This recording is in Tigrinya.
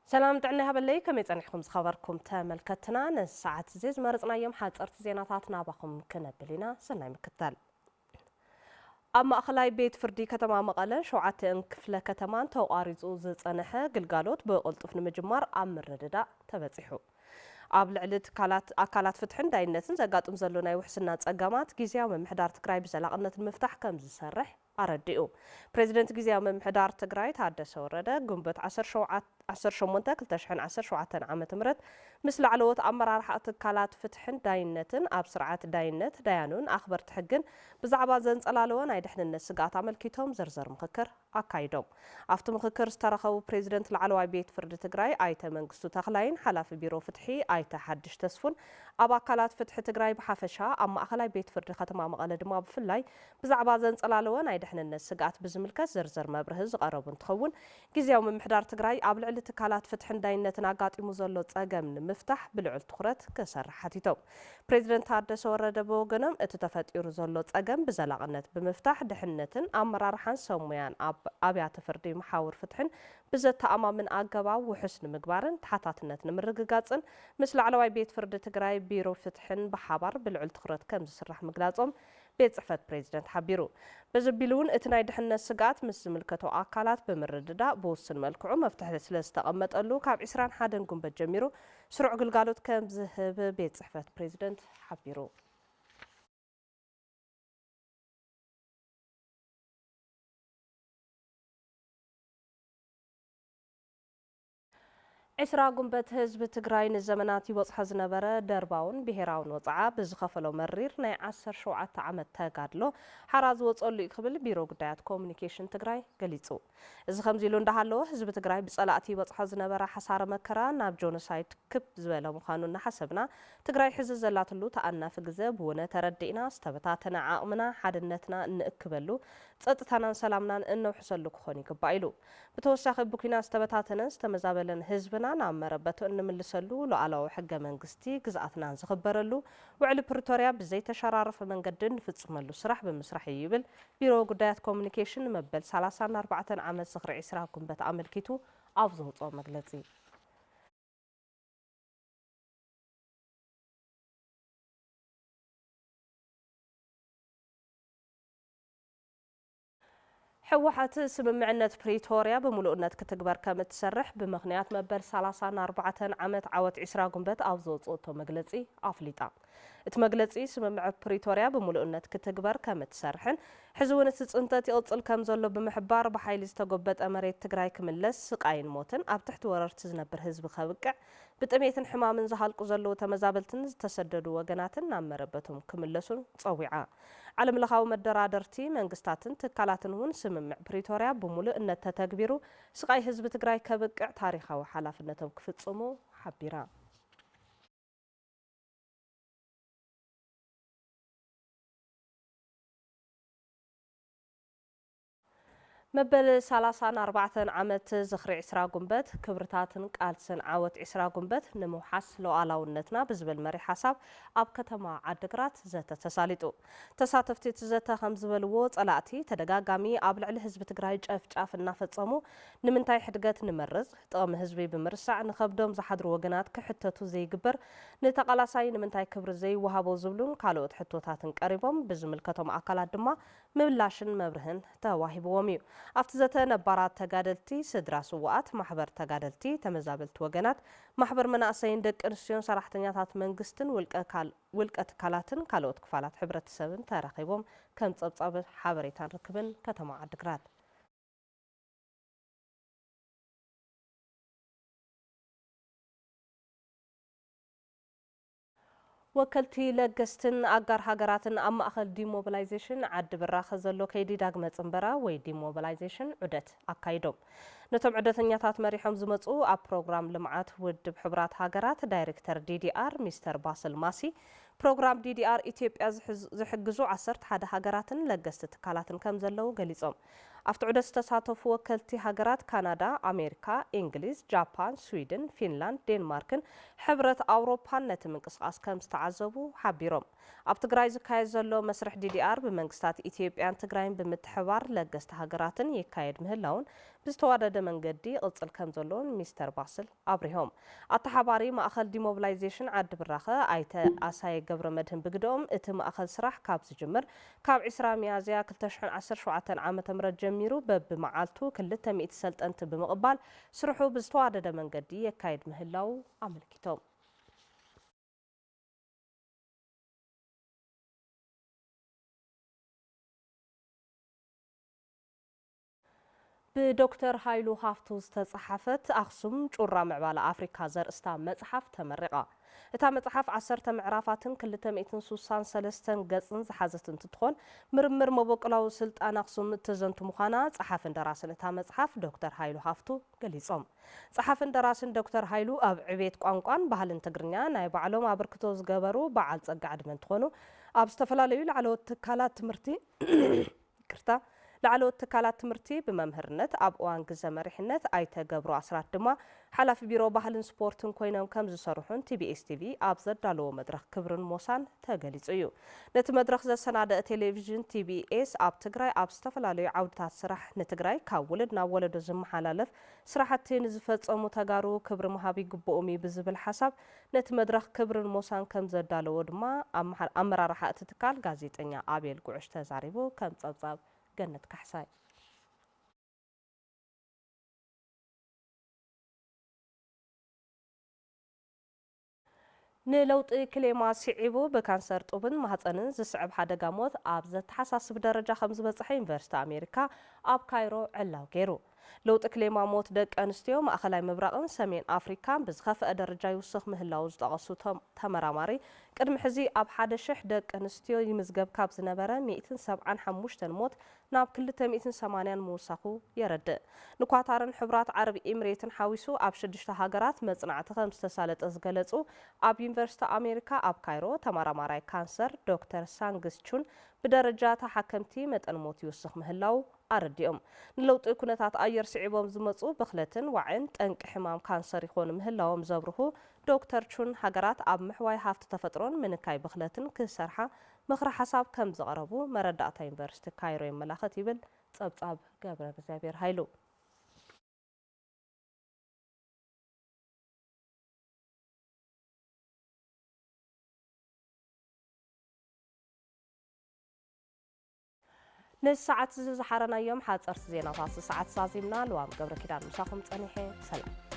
ሰላም ጥዕና ይሃበለይ። ከመይ ጸኒሕኩም ዝኸበርኩም ተመልከትና? ነዚ ሰዓት እዚ ዝመረጽናዮም ሓጸርቲ ዜናታት ናባኹም ክነብል ኢና። ሰናይ ምክታል። ኣብ ማእኸላይ ቤት ፍርዲ ከተማ መቐለ ሸውዓተን ክፍለ ከተማን ተቋሪጹ ዝጸንሐ ግልጋሎት ብቕልጡፍ ንምጅማር ኣብ ምርድዳእ ተበጺሑ። ኣብ ልዕሊ ትካላት፣ ኣካላት ፍትሕን ዳይነትን ዘጋጥም ዘሎ ናይ ውሕስና ጸገማት ግዝያዊ ምምሕዳር ትግራይ ብዘላቕነት ንምፍታሕ ከም ዝሰርሕ ኣረዲኡ። ፕሬዚደንት ግዝያዊ ምምሕዳር ትግራይ ታደሰ ወረደ ግንቦት ዓሰርተ ሸውዓተ፣ ዓሰርተ ሸሞንተ ክልተ ሽሕን ዓሰርተ ሸውዓተን ዓመተ ምህረት ምስ ላዕለዎት ኣመራርሓ ትካላት ፍትሕን ዳይነትን ኣብ ስርዓት ዳይነት፣ ዳያኑን ኣኽበርቲ ሕግን ብዛዕባ ዘንጸላለወ ናይ ድሕንነት ስግኣት ኣመልኪቶም ዝርዝር ምኽክር ኣካይዶም። ኣብቲ ምኽክር ዝተረኸቡ ፕሬዚደንት ላዕለዋይ ቤት ፍርዲ ትግራይ ኣይተ መንግስቱ ተኽላይን ሓላፊ ቢሮ ፍትሒ ኣይተ ሓድሽ ተስፉን ኣብ ኣካላት ፍትሒ ትግራይ ብሓፈሻ ኣብ ማእኸላይ ቤት ፍርዲ ከተማ መቐለ ድማ ብፍላይ ብዛዕባ ዘንጸላለወ ናይ ድሕንነት ስግኣት ብዝምልከት ዝርዝር መብርሂ ዝቐረቡ እንትኸውን፣ ግዝያዊ ምምሕዳር ትግራይ ኣብ ልዕሊ ትካላት ፍትሕን ዳይነትን ኣጋጢሙ ዘሎ ጸገም ንምፍታሕ ብልዑል ትኹረት ክሰርሕ ሓቲቶም። ፕሬዚደንት ታደሰ ወረደ ብወገኖም፣ እቲ ተፈጢሩ ዘሎ ጸገም ብዘላቕነት ብምፍታሕ ድሕነትን ኣመራርሓን ሰብ ሞያን ኣብ ኣብያተ ፍርዲ መሓውር ፍትሕን ብዘተኣማምን ኣገባብ ውሑስ ንምግባርን ተሓታትነት ንምርግጋጽን ምስ ላዕለዋይ ቤት ፍርዲ ትግራይ ቢሮ ፍትሕን ብሓባር ብልዑል ትኹረት ከም ዝስራሕ ምግላጾም ቤት ጽሕፈት ፕሬዚደንት ሓቢሩ። በዚ ኣቢሉ እውን እቲ ናይ ድሕነት ስግኣት ምስ ዝምልከቶ ኣካላት ብምርድዳእ ብውሱን መልክዑ መፍትሒ ስለ ዝተቐመጠሉ ካብ ዕስራን ሓደን ጉንበት ጀሚሩ ስሩዕ ግልጋሎት ከም ዝህብ ቤት ጽሕፈት ፕሬዚደንት ሓቢሩ። ዕስራ ጉንበት ህዝቢ ትግራይ ንዘመናት ይበጽሖ ዝነበረ ደርባውን ብሄራውን ወጽዓ ብዝኸፈሎ መሪር ናይ ዓሰርተ ሸውዓተ ዓመት ተጋድሎ ሓራ ዝወጸሉ እዩ ክብል ቢሮ ጉዳያት ኮሙኒኬሽን ትግራይ ገሊጹ። እዚ ከምዚ ኢሉ እንዳሃለወ ህዝቢ ትግራይ ብጸላእቲ ይበጽሖ ዝነበረ ሓሳረ መከራ ናብ ጆኖሳይድ ክብ ዝበለ ምዃኑ እናሓሰብና ትግራይ ሕዚ ዘላትሉ ተኣናፊ ግዘ ብውነ ተረዲእና ዝተበታተነ ዓቕምና ሓድነትና እንእክበሉ ጸጥታናን ሰላምናን እነውሕሰሉ ክኾን ይግባእ ኢሉ። ብተወሳኺ ብኲናት ዝተበታተነን ዝተመዛበለን ህዝብና ናብ መረበቱ እንምልሰሉ፣ ሉዓላዊ ሕገ መንግስቲ ግዝኣትናን ዝኽበረሉ፣ ውዕሊ ፕሪቶርያ ብዘይተሸራረፈ መንገዲ እንፍጽመሉ ስራሕ ብምስራሕ እዩ ይብል ቢሮ ጉዳያት ኮሙኒኬሽን ንመበል ሰላሳን ኣርባዕተን ዓመት ዝኽሪ ዕስራ ጉንበት ኣመልኪቱ ኣብ ዘውፅኦ መግለፂ። ህወሓት ስምምዕነት ፕሪቶርያ ብምሉእነት ክትግበር ከም እትሰርሕ ብምኽንያት መበል ሰላሳን ኣርባዕተን ዓመት ዓወት ዕስራ ጉንበት ኣብ ዘውፅኦቶ መግለፂ ኣፍሊጣ። እቲ መግለፂ ስምምዕ ፕሪቶርያ ብምሉእነት ክትግበር ከም እትሰርሕን ሕዚ እውን እቲ ፅንተት ይቕፅል ከም ዘሎ ብምሕባር ብሓይሊ ዝተጎበጠ መሬት ትግራይ ክምለስ ስቃይን ሞትን ኣብ ትሕቲ ወረርቲ ዝነብር ህዝቢ ከብቅዕ ብጥሜትን ሕማምን ዝሃልቁ ዘለዉ ተመዛበልትን ዝተሰደዱ ወገናትን ናብ መረበቶም ክምለሱን ጸዊዓ። ዓለምለኻዊ መደራደርቲ መንግስታትን ትካላትን እውን ስምምዕ ፕሪቶርያ ብምሉእነት ተተግቢሩ ስቓይ ህዝቢ ትግራይ ከብቅዕ ታሪኻዊ ሓላፍነቶም ክፍጽሙ ሓቢራ። መበል ሰላሳን ኣርባዕተን ዓመት ዝኽሪ ዕስራ ጉንበት ክብርታትን ቃልስን ዓወት ዕስራ ጉንበት ንምውሓስ ሉዓላውነትና ብዝብል መሪሕ ሓሳብ ኣብ ከተማ ዓድግራት ዘተ ተሳሊጡ። ተሳተፍቲ እቲ ዘተ ከም ዝበልዎ፣ ጸላእቲ ተደጋጋሚ ኣብ ልዕሊ ህዝቢ ትግራይ ጨፍጫፍ እናፈጸሙ ንምንታይ ሕድገት ንመርጽ? ጥቕሚ ህዝቢ ብምርሳዕ ንኸብዶም ዝሓድሩ ወገናት ክሕተቱ ዘይግበር? ንተቓላሳይ ንምንታይ ክብሪ ዘይወሃቦ? ዝብሉን ካልኦት ሕቶታትን ቀሪቦም ብዝምልከቶም ኣካላት ድማ ምላሽን መብርህን ተዋሂብዎም እዩ። ኣብቲ ዘተ ነባራት ተጋደልቲ፣ ስድራ ስውኣት፣ ማሕበር ተጋደልቲ፣ ተመዛበልቲ ወገናት፣ ማሕበር መናእሰይን ደቂ ኣንስትዮን ሰራሕተኛታት መንግስትን ውልቀ ካል-፣ ውልቀ ትካላትን ካልኦት ክፋላት ሕብረተሰብን ተረኺቦም ከም ጸብጻብ ሓበሬታን ርክብን ከተማ ዓድግራት። ወከልቲ ለገስትን ኣጋር ሃገራትን ኣብ ማእኸል ዲሞቢላይዜሽን ዓዲ ብራኸ ዘሎ ከይዲ ዳግመ ጽንበራ ወይ ዲሞቢላይዜሽን ዑደት ኣካይዶም። ነቶም ዑደተኛታት መሪሖም ዝመጹ ኣብ ፕሮግራም ልምዓት ውድብ ሕቡራት ሃገራት ዳይሬክተር ዲዲኣር ሚስተር ባስል ማሲ፣ ፕሮግራም ዲዲኣር ኢትዮጵያ ዝሕዝ-፣ ዝሕግዙ ዓሰርተ ሓደ ሃገራትን ለገስቲ ትካላትን ከም ዘለዉ ገሊጾም። ኣብቲ ዑደት ዝተሳተፉ ወከልቲ ሃገራት ካናዳ፣ ኣሜሪካ፣ እንግሊዝ፣ ጃፓን፣ ስዊድን፣ ፊንላንድ፣ ዴንማርክን ሕብረት ኣውሮፓን ነቲ ምንቅስቓስ ከም ዝተዓዘቡ ሓቢሮም። ኣብ ትግራይ ዝካየድ ዘሎ መስርሕ ዲዲኣር ብመንግስታት ኢትዮጵያን ትግራይን ብምትሕባር ለገስቲ ሃገራትን ይካየድ ምህላውን ብዝተዋደደ መንገዲ ይቕጽል ከም ዘሎን ሚስተር ባስል ኣብሪሆም። ኣተሓባሪ ማእኸል ዲሞቢላይዜሽን ዓዲ ብራኸ ኣይተ ኣሳየ ገብረ መድህን ብግደኦም፣ እቲ ማእኸል ስራሕ ካብ ዝጅምር ካብ ዕስራ ሚያዝያ ክልተ ሽሕን ዓሰርተ ሸውዓተን ዓመተ ምህረት ጀሚሩ በብመዓልቱ ክልተ ሚእቲ ሰልጠንቲ ብምቕባል ስርሑ ብዝተዋደደ መንገዲ የካይድ ምህላው ኣመልኪቶም። ብዶክተር ሃይሉ ሃፍቱ ዝተጻሓፈት ኣኽሱም ጩራ ምዕባለ ኣፍሪካ ዘርእስታ መጽሓፍ ተመሪቓ። እታ መጽሓፍ ዓሰርተ ምዕራፋትን ክልተ ሚእትን ስሳን ሰለስተን ገጽን ዝሓዘት እንትትኾን፣ ምርምር መበቆላዊ ስልጣን ኣኽሱም እተዘንቱ ምዃና ጸሓፍን ደራስን እታ መጽሓፍ ዶክተር ሃይሉ ሃፍቱ ገሊጾም። ጸሓፍን ደራስን ዶክተር ሃይሉ ኣብ ዕቤት ቋንቋን ባህልን ትግርኛ ናይ ባዕሎም ኣበርክቶ ዝገበሩ በዓል ጸጋ ዕድመ እንትኾኑ፣ ኣብ ዝተፈላለዩ ላዕለዎት ትካላት ትምህርቲ ይቅርታ፣ ላዕለዎት ትካላት ትምህርቲ ብመምህርነት፣ ኣብ እዋን ግዘ መሪሕነት ኣይተ ገብሩ ኣስራት ድማ ሓላፊ ቢሮ ባህልን ስፖርትን ኮይኖም ከም ዝሰርሑን ቲቢኤስ ቲቪ ኣብ ዘዳለዎ መድረኽ ክብርን ሞሳን ተገሊጹ እዩ። ነቲ መድረኽ ዘሰናደአ ቴሌቪዥን ቲቢኤስ ኣብ ትግራይ ኣብ ዝተፈላለዩ ዓውድታት ስራሕ ንትግራይ ካብ ወለድ ናብ ወለዶ ዝመሓላለፍ ስራሕቲ ንዝፈጸሙ ተጋሩ ክብሪ ምሃብ ይግብኦም እዩ ብዝብል ሓሳብ ነቲ መድረኽ ክብርን ሞሳን ከም ዘዳለዎ ድማ ኣመሓ-፣ ኣመራርሓ እቲ ትካል ጋዜጠኛ ኣቤል ጉዕሽ ተዛሪቡ። ከም ጸብጻብ ገነት ካሕሳይ። ንለውጢ ክሌማ ስዒቡ ብካንሰር ጡብን ማህፀንን ዝስዕብ ሓደጋ ሞት ኣብ ዘተሓሳስብ ደረጃ ከም ዝበፅሐ ዩኒቨርሲቲ ኣሜሪካ ኣብ ካይሮ ዕላው ገይሩ። ለውጢ ክሌማ ሞት ደቂ ኣንስትዮ ማእኸላይ ምብራቕን ሰሜን ኣፍሪካን ብዝኸፍአ ደረጃ ይውስኽ ምህላው ዝጠቐሱ ቶም-፣ ተመራማሪ፣ ቅድሚ ሕዚ ኣብ ሓደ ሽሕ ደቂ ኣንስትዮ ይምዝገብ ካብ ዝነበረ ሚእትን ሰብዓን ሓሙሽተን ሞት ናብ ክልተ ሚእትን ሰማንያን ምውሳኹ የረድእ። ንኳታርን ሕቡራት ዓረብ ኢምሬትን ሓዊሱ ኣብ ሽዱሽተ ሃገራት መጽናዕቲ ከም ዝተሳለጠ ዝገለጹ ኣብ ዩኒቨርሲቲ ኣሜሪካ ኣብ ካይሮ ተመራማራይ ካንሰር ዶክተር ሳንግስ ቹን፣ ብደረጃ ተሓከምቲ መጠን ሞት ይውስኽ ምህላው ኣረዲኦም። ንለውጢ ኩነታት ኣየር ስዒቦም ዝመጹ ብኽለትን ዋዕን ጠንቂ ሕማም ካንሰር ይኾኑ ምህላዎም ዘብርሁ ዶክተር ቹን፣ ሃገራት ኣብ ምሕዋይ ሃፍቲ ተፈጥሮን ምንካይ ብኽለትን ክሰርሓ ምኽረ ሓሳብ ከም ዘቕረቡ መረዳእታ ዩኒቨርሲቲ ካይሮ የመላኽት ይብል ጸብጻብ ገብረ እግዚኣብሔር ሃይሉ። ንሰዓት እዚ ዝሓረናዮም ሓጸርቲ ዜናታት ሰዓት ዛዚምና። ልዋም ገብረ ኪዳን ምሳኹም ጸኒሐ። ሰላም።